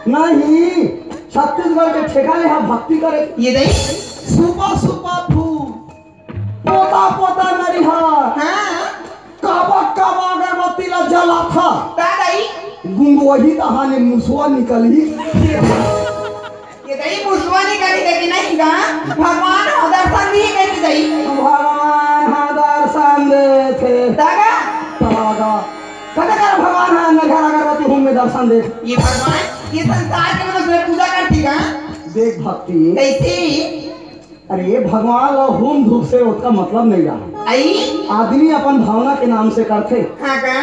नहीं, छत्तीसगढ़ के ठेका ले हा भक्ति करे। ये दई? सुपा सुपा फूल, पोता पोता नरिहर, हाँ। काबा काबा अगरबत्ती ला जलाथा। का दई? गुंगोही तहाने मुसवा निकलही। ये दई मुसवा निकली देती नहीं का? भगवान ह दर्शन दी कही दई। भगवान ह दर्शन देथे। दादा। दादा। कते कर भगवान ह नरिहर अगरबत्ती हूँ में दर्शन दे। ये भगवान, ये संसार के मनुष्य पूजा करती का? देख भक्ति। कैसे? अरे, भगवान ला हूम धूप से ओतका मतलब नहीं रहा। आई? आदमी अपन भावना के नाम से करथे। हाँ का?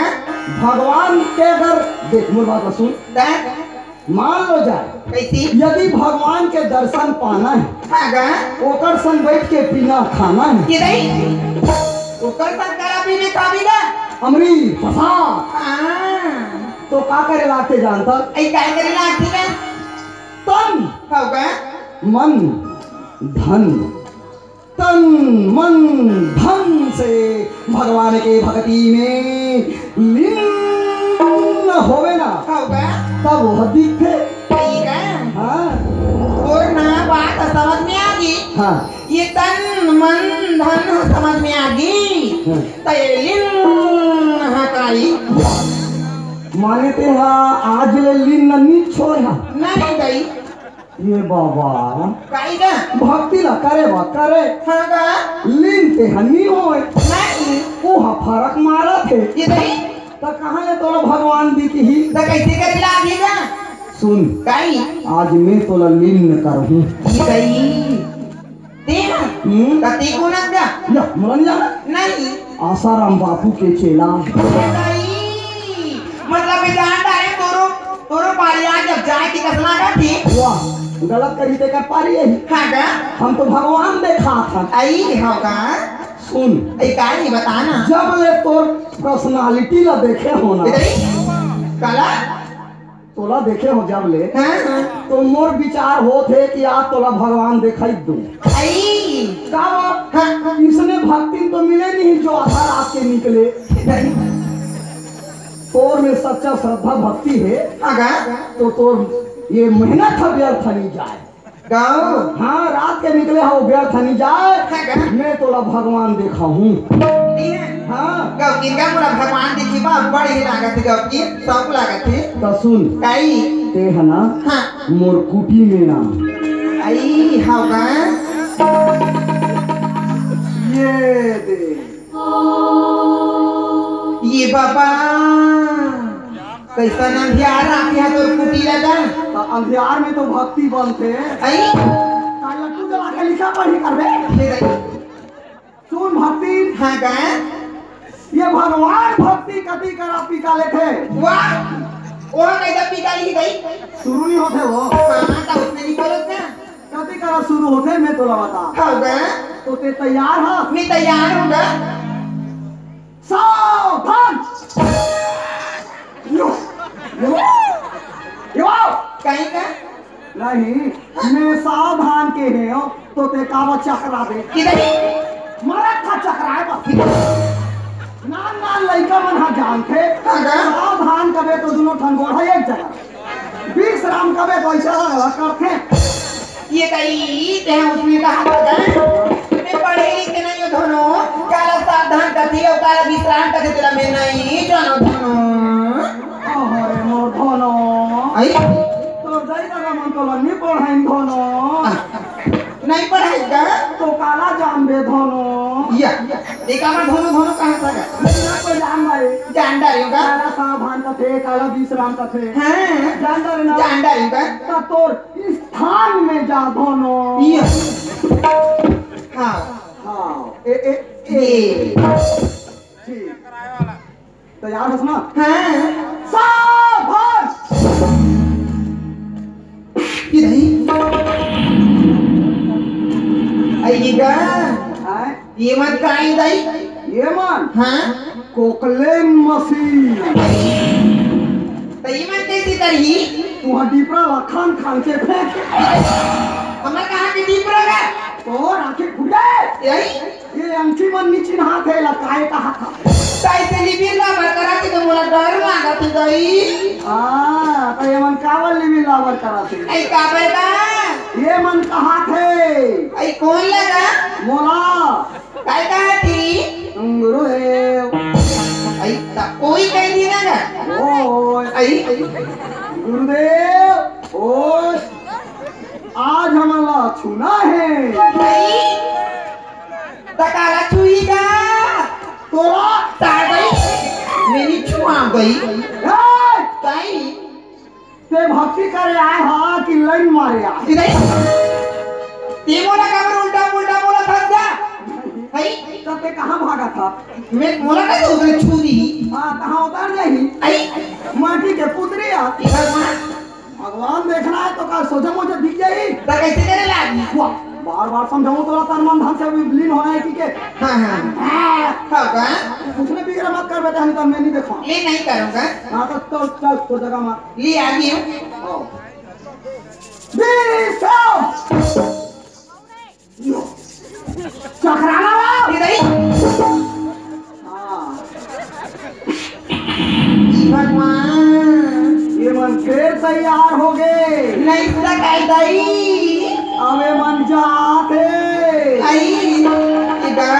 भगवान के अगर, देख मोर बात ला सुन। दा? मान लो जाए, कैसी? यदि भगवान के दर्शन पाना है, हाँ का? ओकर संग बैठ के पीना खाना है। ये नहीं? ओकर संग करा पीने खाबी ना? अमरी, फसा। हाँ। तो का करे लागथे जानता? ऐ काय करे लागथे ना? तन। हो का? मन, धन, तन, मन, धन से भगवान के भक्ति में लीन होवे ना, हो का? तब वह दिखथे। ठीक है। हाँ। तोर ना बात समझ में आ गई। हाँ। ये तन, मन, धन समझ में आ गई। हाँ। तो ये लीन हटाई। माने ते हा आज ले लीन न नी छोय हा। नहीं गई। ये बाबा। काई का? भक्ति ला करे बा, करे। हाँ का? लीन ते ह नी होय। नहीं। वो ह फरक मारत हे। ये नहीं। त कहाँ ले तोला भगवान दिखही? त कैसे करे लागही का? सुन। काई? आज मैं तोला लीन करहूँ। ये नहीं। ते ना? हम्म? त ते कोन अस का? या, मोला नहीं जाना? नहीं। आसाराम बापू के चेला। ये नहीं। मतलब, ये जान डारे तोरो। तोरो पारी आ, जब जाए के कस लागत हे। वाह, गलत करी तेकर पारी यही। हाँ गा? हम तो भगवान देखात हन। अई, हाँ गा? सुन। अई, का हे, बता ना। जब ले तोर personality ला देखे हो ना। इधर ही? काला? तोला देखे हो जब ले, हाँ, हाँ। तो मोर विचार होत हे कि आज तोला भगवान देखाई दूं। अई। का बात? हाँ, हाँ। इसने भक्ति तो मिले नहीं जो आधा रात के निकले। नहीं। तोर में सच्चा श्रद्धा भक्ति हे, हाँ गा? तो तोर ये मेहनत ह व्यर्थ नहीं जाए। गाँव? हाँ, रात के निकले हो व्यर्थ नहीं जाए। हाँ गा? मैं तोला भगवान देखाहूँ। हाँ। गौकिन का मोला भगवान दिखी बा, बड़ ही लागत हे गौकिन, शौक लागत हे। त सुन। काई? ते ह ना, हाँ। मोर कुटी में ना। आई, हव गा? ये दे। ये बाबा, कइसन अंधियार रात हे तोर कुटी लगा? त अंधियार में तो भक्ति बनथे। आई? का लट्टू जला के लिखा पढ़ी करबे? ले दाई। सुन भक्ति। हाँ गा? ये भगवान भक्ति कति करा पीका लेथे। वाह! ओह कइसे पीका लिही गई? शुरू नहीं होथे वो। हाँ, त उसने नहीं बोलत ना। कति करा शुरू होथे, मैं तोला बता। हाँ गा? तो ते तैयार ह? मैं तैयार हूँ गा। सावधान! यो, यो, यो! कहीं का? नहीं, मैं सावधान के हे हो, तो ते कावा चकरा दे। किधर? मरत था चकराए बस। नान नान लइका मन हा जानथे, हाँ गा? सावधान कबे तो दुनों ठन गोड़ ह एक जगह। विश्राम कबे तो ऐसा करथे। ये कही, ते उसने कहा था गा? मैं पढ़े लिखे नहीं हो धनो, काला सावधान कथी हो, काला विश्राम कथी तेरा मैं नहीं जानो धनो। अरे मोर धनो। आई? तो दाई दादा मन तोला नहीं पढ़ाइन धनो। नहीं पढ़ाई का? तो काला जानबे धनो। या, या। एका मन धनो, धनो कहा था गा? मैं ना कोई जान भाई। जान डारे हो गा? काला सावधान कथे, काला विश्राम कथे। हाँ। जान डारे ना? जान डारे हो गा? त तोर स्थान में जा धनो। या। हाँ। हाँ। ए, ए, ए। ये। ठीक। तैयार हस ना? हाँ। सावधान! ये नहीं। आई ये का? हाँ? ये मन का आई दाई? ये मन? हाँ? कोकलेन मशीन। त ये मन कइसे करही? तुहा डिपरा ला खान खान के फेंक। हमर कहाँ के डिपरा गा? तोर आँखी फुट जाए। यही? ये अंगठी मन नी चिन्हात हे, ला काय कहा था? ताई से लिबिर ला बरकरा के तो मोला डर लागत हे दाई। हाँ, त ये मन काबर लिबिर ला बरकरा थे? आई काबर गा? ये मन कहा थे? आई कोन लगा? मोला। काय कहा थी? गुरुदेव। आई त कोई कह दी ना गा? ओए। आई। गुरुदेव, ओए। आज हमन ला छूना हे। भाई, त काला छुई का? तोला। तार गई। मेरी छुआ गई। ए! ताई। ते भक्ति करे आए हा कि लाइन मारे आए? इधर। ते मोला काबर उल्टा पुल्टा बोला था क्या? भाई। तब ते कहाँ भागा था? मैं मोला का तो उधर छू दी। हाँ, कहाँ उतर जाही? आई। माटी के पुतरी आ। इधर मार। भगवान देखना है तो का सोझा मोझा दिख जाई? त कैसे करे लागी? वाह, बार बार समझाऊं तोला तन मन धन से विलीन होना है, ठीक है? हाँ, हाँ। हाँ। हाँ, का? कुछ नहीं बिगड़ा मत कर बेटा, हम तो मैं नहीं देखा। ये नहीं करूँगा। हाँ, तो, तो चल, तो जगह मार। ले आ गई हूँ। आओ। बीस! चकराना ला। ये नहीं। हाँ। ई भगवान। ये मन फेर तैयार हो गए। नहीं सकाई दाई। अबे मन जात हे। आई, इदा।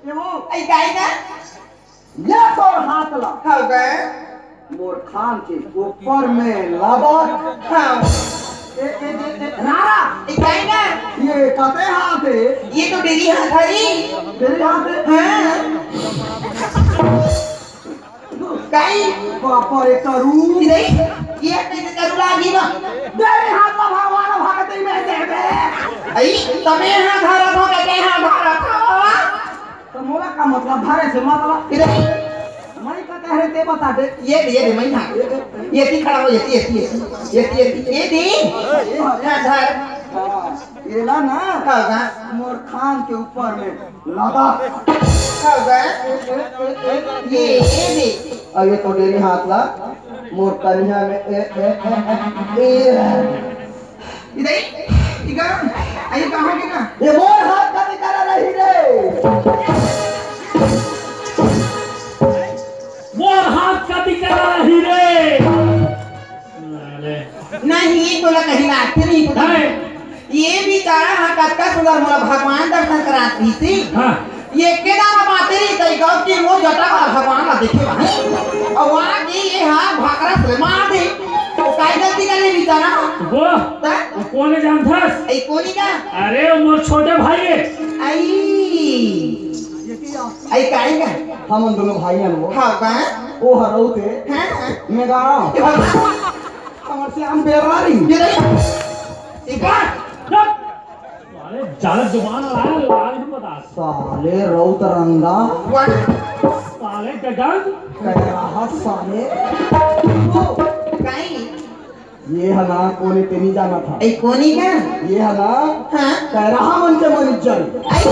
ये वो। आई, काई ना? ले तोर हाथ ला। हाँ, गए। मोर खान के ऊपर में लादा। हाँ। ए, ए, ए, ए, रारा। ए, काई ना? ये कते हाथ हे? ये तो डेरी हाथ हरी। डेरी हाथ हे? हाँ। काई? बापा, एक करू। इधर ही? ये कैसे करू लागी ना? डेरी हाथ ला भगवान भगत ही में देवे। आई, तमे हाथ हरा था, कते हाथ हरा था? ला धरे से मतलब। इधर। मैं का कह रहे ते बता दे। ये दे, ये दे, मैं हाँ। ये दे। ये ती खड़ा हो, ये ती, ये ती, ये ती, ये ती, ये ती, ये ती। ये हाँ। हाँ, धर। हाँ, ये ला ना। हाँ, हाँ। मोर खान के ऊपर में लगा। हाँ, हाँ। ये, ये दे। अब ये तो डेरी हाथ ला। मोर कनिहा में, ए, ए, ए, ए, ए। इधर, इधर, आई कहाँ के ना? ये मोर हाथ का निकाला नहीं रे। मोर हाथ का निकाला नहीं रे। अरे। नहीं, तोला कहीं लागते नहीं पता। नहीं। ये बेचारा हा कतका सुंदर मोला भगवान दर्शन करात रहिस। हाँ। ये के दाना बाते रही तई गौ की वो जटा वाला भगवान ला देखे भाई। और वहाँ की ये हा भाकरा से मार दे। वो काई गलती कर ले बेचारा? वो? ता? वो कोने जानथस? ए कोनी का? अरे वो मोर छोटे भाई है। आई। आई काई का? हमन दोनों भाई हैं वो। हाँ का? वो हरऊ थे। हाँ, हाँ। मैं गाँव। ये भगवान। हमर से हम बेरारी। ये नहीं। एक बार। चुप। साले, ज्यादा जुबान लड़ाया, लाल भी बता। साले रउत रंगा। वाह। साले गजन। कह रहा साले। ओ, काई? ये हला कोने ते नहीं जाना था। ए, कोनी का? ये हला हाँ। कह रहा मन के मन इज्जत। आई।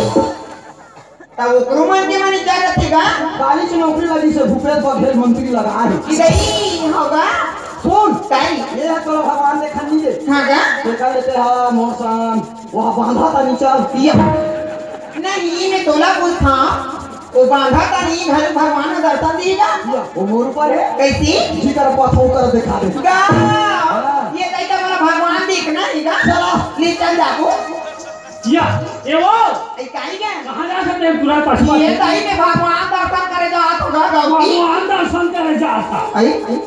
तब ओकरो मन के मन इज्जत रथे गा। कालीच नौकरी लगी से भूपेश बघेल मंत्री लगा है। कि दई होगा। सुन। काई? ये है तोला भगवान देखा नहीं दे। हाँ गा। देखा लेते हा मौसम। वहाँ बांधा था नीचा। ये। नहीं, मैं तोला पूछता। वो बांधा था नहीं, घर भगवान में दर्शन दिएगा। या, वो मोर ऊपर है। कैसी? जिकर पास होकर दिखा दे। गा। हाँ। ये दई तो हमारा भगवान देखना है गा। चला। ले चल जाबो। या, ए वो। ए, काई गा? कहाँ जा सकते हैं पूरा पशु? ये दई में भगवान दर्शन करे जात होगा गौरी। भगवान दर्शन करे जात था। आई, आई।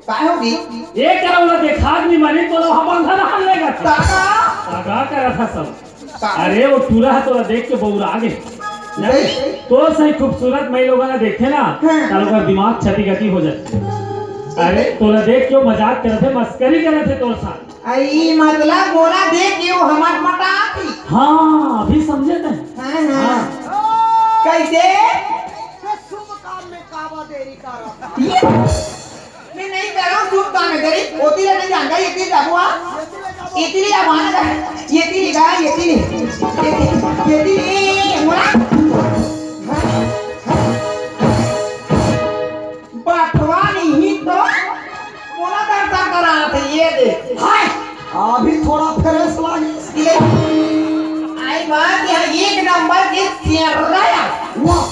काय होगी? ये करो ना देखा नहीं मनी तो लो हम अंधा नहान लेगा। ताका। ताका करा था सब। का? अरे वो टूरा है तोला देख के बौरा आ गए। नहीं? नहीं, तो सही खूबसूरत मैं लोगों ने देखे ना, हाँ। तार ओकर दिमाग छती गति हो जाते। अरे तोला देख के वो मजाक करत हे, मस्करी करत हे तोर साथ। आई मतलब मोला देख के वो हमर मटा थी। हाँ, अभी समझे तैं? हाँ, हाँ। हाँ। कैसे? शुभ काम में काबा देरी कर रहा। ये मैं नहीं कर रहा हूँ, शुभ काम है तेरी। होती ले नहीं जानता, ये तीर जाबुआ। ये तीर जाबुआ ना। ये तीर गा, ये तीर। ये तीर, ये तीर, ये, ये, मोला। बठवा नहीं तो मोला दर्शन करा थे, ये दे। हाय, अभी थोड़ा फ्रेश लागी। ये आई बात, यहाँ एक नंबर के शेर रहा। वाह।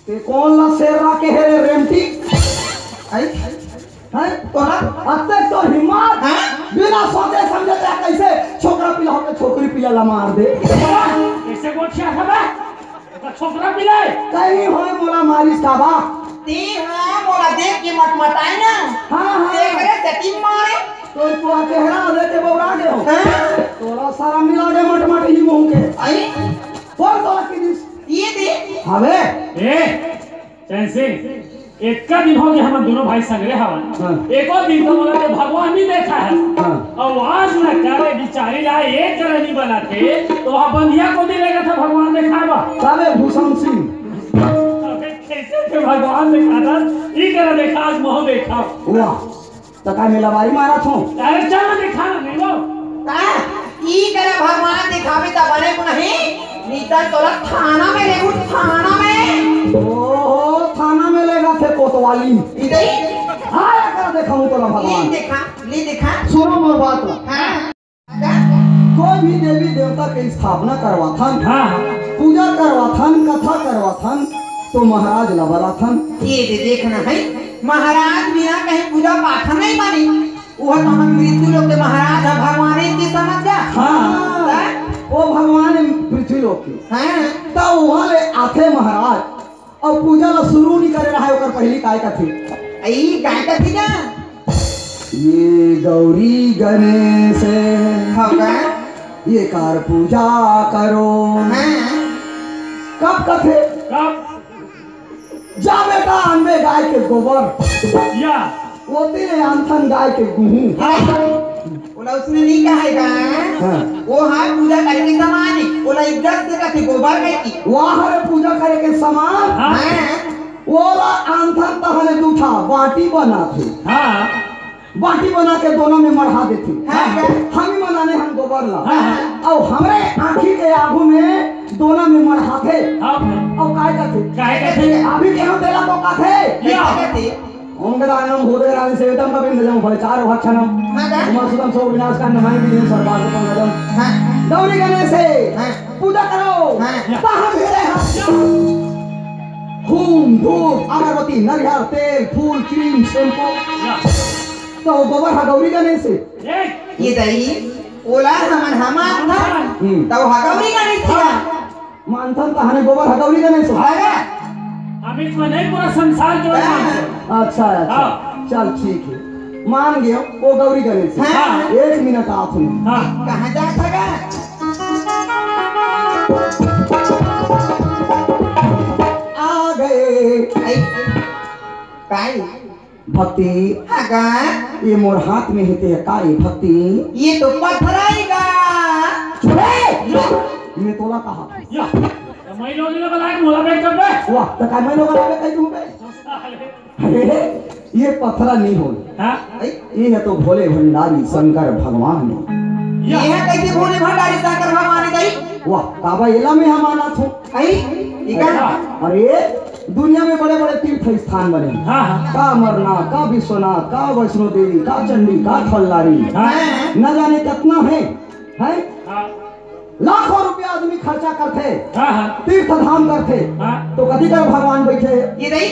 ते कौन ला शेर ला के हे रे रेमटी? आई? हैं? तोरा? अत्ते तो हिम्मत? हैं? बिना सोचे समझे ते कैसे छोकरा पिला होके छोकरी पिला ला मार दे? कैसे गोठिया था बे? तो छोकरा पिला है? कहीं होए मोला मारिस का बा? ती हाँ, मोला देख के मटमटाए ना। हाँ, हाँ। देख रे, सेटिंग मारे। तो तोरा चेहरा देख के बौरा गए हो। हाँ। तोरा सारा मिला के मटमट ही मुंह के। आई? कौन तोरा की दिस? ये दे। हवे? ए, चैन सिंह, इतका दिन हो गया हमन दोनों भाई संगरे हवन। हाँ। एको दिन तो मोला ते भगवान नहीं देखा है। हाँ। और आज न करे बिचारी ला एक करे नहीं बना थे, तो वहाँ बंधिया को नहीं लेगा था भगवान देखा बा। साले भूषण सिंह। अबे कैसे थे भगवान देखा था? ई करे देखा, आज मोह देखा। वाह। त का मैं लबारी मारत हूँ? अरे चल ना दिखा ना, नहीं वो। ता, ई करे भगवान दिखावे त बने को नहीं, नी त तोला थाना में लेबू, थाना में। ओहो, थाना में लेगा थे कोतवाली। इधर ही। हाँ, एकरा देखाऊं तोला ली भगवान। दिखा, ली दिखा। सुनो मोर बात ला। हाँ। कोई भी देवी देवता के स्थापना करवाथन, हाँ। पूजा करवाथन, कथा करवाथन, तो महाराज ला बलाथन। ये दे देखना है, महाराज बिना कहीं पूजा पाठ नहीं बनी। वो तो हम पृथ्वी लोक के महाराज है, भगवान ही की समझ जा। हाँ, हैं? वो भगवान है पृथ्वी लोक के। हैं? तो वहाँ ले आथे महाराज, अउ पूजा ला शुरू नहीं करे रहा है, ओकर पहली काय कथे? ई काय कथे ना? ये गौरी गणेश। हाँ का? ये कार पूजा करो। हाँ। कब कथे? कब? जा बेटा, आनबे गाय के गोबर। या। ओती ले आनथन गाय के गुहूं। हाँ। तो उसने नहीं कहा है का? हाँ। वो हा पूजा करे के समान है, ओला इज्जत से कथे गोबर कहिके। वाह रे, पूजा करे के समान। हाँ। हाँ। ओला आंथन तहने दूठा बाटी बनाथे। हाँ। बाटी बना के दोना में मढ़ा देथे। हाँ। हम ही मनाने हम गोबर ला। हाँ। अउ हमरे आँखी के आगू में दोना में मढ़ाथे। हाँ। अउ काय कथे? काय कथे? अभी केहू तेला तो कथे। या। कैसे कथे? ओम गजाननम भूतगणादिसेवितम कपित्थजम भयचार भक्षणम। हाँ, का? उमासुतम शोक विनाशकांड नमामि विघ्नेश्वर पार्वतम गजम। हाँ। गौरी गणेश से हाँ। पूजा करो। हाँ। ताहम भेरे हाथ। हूम, धूप, अगरबत्ती, नरियर, तेल, फूल, क्रीम, शैम्पू। तो गोबर हा गौरी गणेश से। ये दई, ओला हमन हमार था। हम्म। तो हा गौरी गणेश था। मानथन तहने गोबर ह गौरी गणेश हो। अरे, अमित में नहीं, पूरा संसार जो है, हाँ। अच्छा, अच्छा। हाँ। चल, ठीक है, मान गयो, वो गौरी गणेश है। हाँ। एक मिनट, आत हूँ। हाँ। कहाँ जात हगा? आ गए। आई। काई? भक्ति। हाँ गा। ये मोर हाथ में हे ते का रे भक्ति? ये तो पथरा हे गा। चुप रे! ये मैं तोला कहा। या, मैं लोग ने बलाए मोला बैठ कर बे। वाह, तो का मैं लोग बलाए कह दूं बे? साले। अरे, ये पथरा नहीं हो। हाँ? ये है तो भोले भंडारी शंकर भगवान है। या। ये है कैसे भोले भंडारी शंकर भगवान है? वाह, काबा एला में हम आना थो। आई, ई का? अरे, दुनिया में बड़े-बड़े तीर्थ स्थान बने। हाँ, हाँ। का अमरनाथ, का विश्वनाथ, का वैष्णो देवी, का चंडी, का खल्लारी। हाँ। न जाने कितना है, है? हाँ। लाखों रुपया आदमी खर्चा करथे, हाँ, हाँ। तीर्थ धाम करथे, हाँ। तो कथी कर भगवान बैठे हे? ये दई,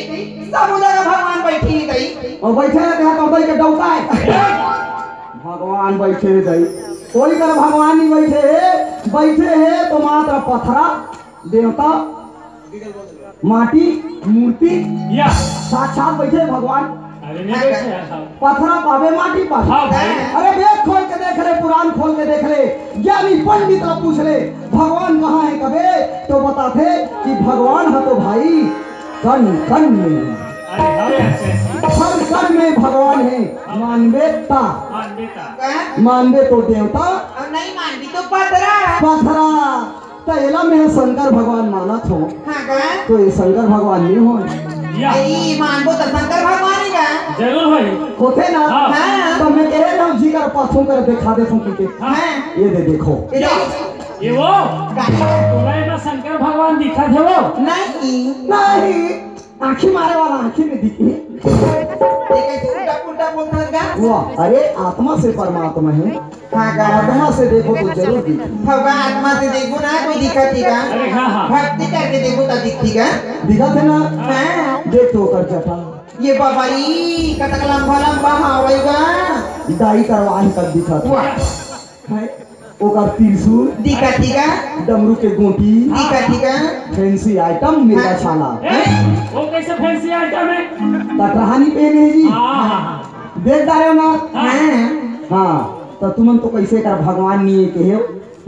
सब जगह भगवान बैठे हे दई। अउ बैठे हे, तो बैठ के डौका है। भगवान बैठे हे दई, कोई कर भगवान नहीं बैठे हे, बैठे हे तो मात्र पथरा देवता, माटी, मूर्ति, या। साक्षात बैठे भगवान। अरे नहीं बैठे यार साहब। पथरा पावे, माटी पावे। हाँ भाई। अरे वेद खोल के देख ले, पुराण खोल के देख ले, ज्ञानी पंडित ला पूछ ले, भगवान कहाँ है कबे, तो बताथे कि भगवान है तो भाई कण कण में है। अरे हाँ यार, सही। हर कण में भगवान है। मानवे ता। मानवे ता। मानवे तो देवता। अउ नहीं मानवी तो पथरा। पथरा। त एला मैं शंकर भगवान मानत हो। हाँ का? तो ये शंकर भगवान नहीं हो। या। ए, मानबो तो शंकर भगवान ही का? जरूर भाई। होथे ना? हाँ। हाँ। तो मैं कह रहा हूँ, जी कर पाछू कर दिखा दे तू के। हाँ। हाँ। ये दे देखो। ये या। दे। ये वो? का? तुम्हें ना शंकर भगवान दिखा थे वो? नहीं। नहीं। आँखी मारे वाला आँखी में दिखी। ये कैसे उल्टा पुल्टा बोलता है का? वाह, अरे आत्मा से परमात्मा है। हाँ का? आत्मा से देखो तो जरूर दिखे। भगवान आत्मा से देखो ना तो दिखत ही का? अरे हाँ, हाँ। भक्ति करके देखो तब दिखती का? दिखत है ना? हाँ। देख तो ओकर जटा। ये बाबा रे, कतक लंबा लंबा हवय गा। दाई करवाही तब दिखत है। वाह। है? ओकर त्रिशूल। दिखत ही का? डमरू के गोटी। दिखत ही का? Fancy item मेरा हाँ। साला। ए, वो कैसे fancy item है? कटरहानी पहने जी। हाँ, हाँ, हाँ। देख डारे हो ना? हाँ। हाँ। हाँ, तो तुमन तो कैसे कर भगवान नहीं कहे,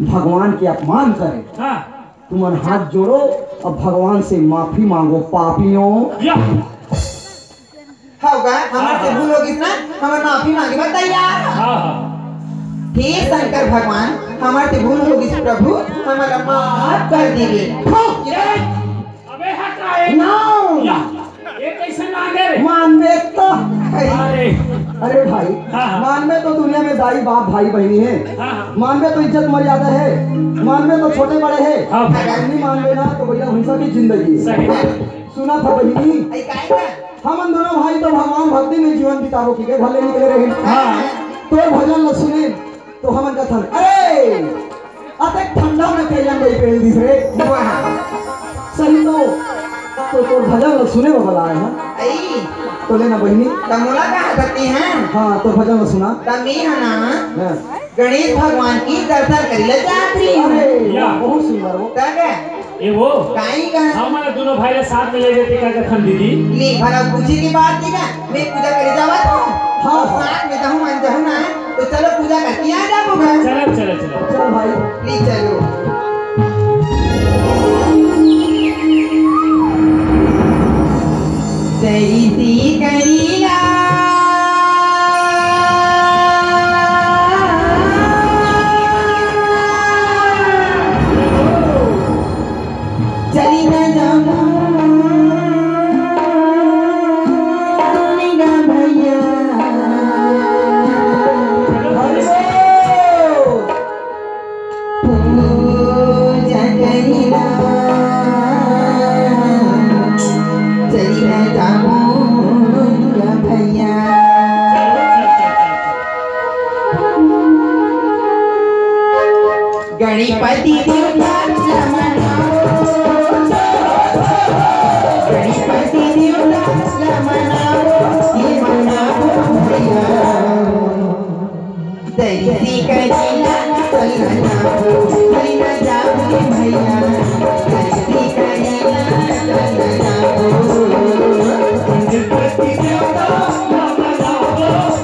भगवान के अपमान करे। हाँ। तुमन हाथ जोड़ो और भगवान से माफी मांगो, पापियों। या। हव गा, हमर से हाँ। भूल हो गिस ना, हमन माफी मांगे बर तैयार हन। हाँ, हाँ। हे शंकर भगवान, हमर से भूल हो गिस प्रभु, हमन ला माफ कर देवे। थू। अबे हट रहा है। ना। या। ये कैसे मांगे रे? मानवे तो। अरे। अरे भाई, हाँ, हाँ। मानवे तो दुनिया में दाई बाप भाई बहनी है। हाँ, हाँ। मानवे तो इज्जत मर्यादा है। मानवे तो छोटे बड़े है। हाँ, भाई। अगर नहीं मानवे ना तो भैया हम सब की जिंदगी है। सही बात है। सुना था बहिनी? अरे, काय का? हमन दोनों भाई तो भगवान भक्ति में जीवन बिताबो की के भले निकले रहे। हाँ। तोर भजन ल सुने तो हमन कथन, "अरे, अतेक ठंडा में तेजन भाई पेल दिस रे।" वाह। सही तो, तो तोर भजन ल सुने बर बलाए हन। आई। तो लेना बहिनी। त मोला का हंसती हैं? हाँ, तोर भजन ल सुना। त मी ह ना। हाँ। गणेश भगवान की दर्शन करी ले जात रही हूँ। अरे, या। बहुत सुंदर हो। तब ए वो? काई का? हमन दोनों भाई ला साथ में ले जाते का कथन दीदी? ले, भला पूछे के बात नहीं का? मैं पूजा करे जावत हूँ। हाँ, और हाँ। साथ में जाहूँ, मन जाहूँ ना, तो चलो पूजा करके आ जाओ घर। चलो, चलो, चलो। चल भाई। ले चलो। जय श्री करीला। गणपति देवता ला मनाओ, गणपति देवता ला मनाओ, ये मनाओ भैया। दर्शी करेला कल मनाओ, कल ना जाओ रे भैया। दर्शी करेला कल मनाओ, गणपति देवता ला मनाओ,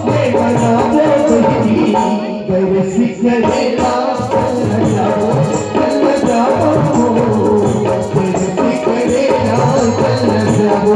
ये मनाओ भैया। दर्शी करेला कल ना जाओ, कल ना जाओ। दर्शी करेला कल ना जाओ।